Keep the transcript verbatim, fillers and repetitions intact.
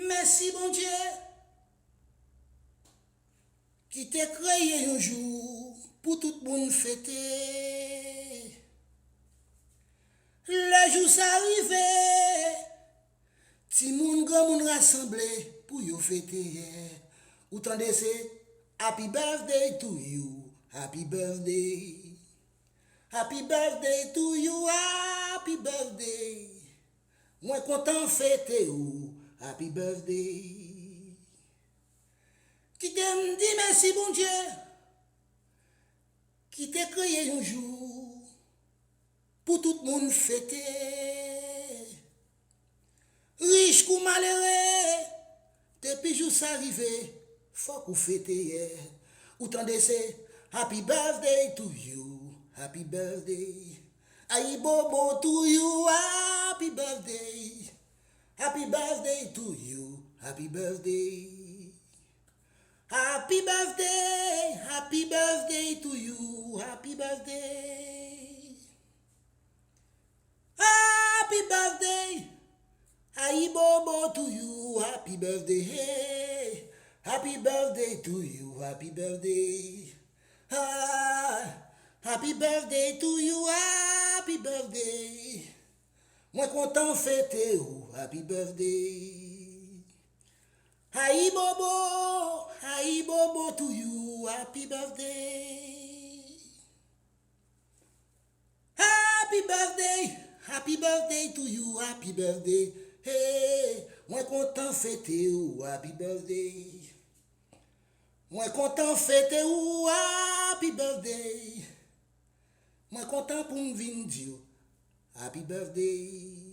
Mèsi Bondye ki te kreye yon jou pou tout moun fete. Lè jou sa rive, timoun, granmoun rasanble pou yo fete. Ou tande se Happy birthday to you, happy birthday. Happy birthday to you, happy birthday. Mwen kontan fete ou, happy birthday. Kite m di mèsi Bondye ki te kreye yon jou pou tout moun fete. Rich kou malere, depi jou sa rive, fòk ou fete. Ou tande se Happy birthday to you, happy birthday. Ayibobo to you, happy birthday. Happy birthday to you, happy birthday. Happy birthday, happy birthday to you, happy birthday. Happy birthday, ayibobo to you, happy birthday. Happy birthday to you, happy birthday. Ah, happy birthday to you, happy birthday. Mwen kontan fete ou, happy birthday. Ayibobo, ayibobo to you, happy birthday. Happy birthday, happy birthday to you, happy birthday. Hey, mwen kontan fete ou, happy birthday. Mwen kontan fete ou, happy birthday. Mwen kontan pou m vin di w, happy birthday.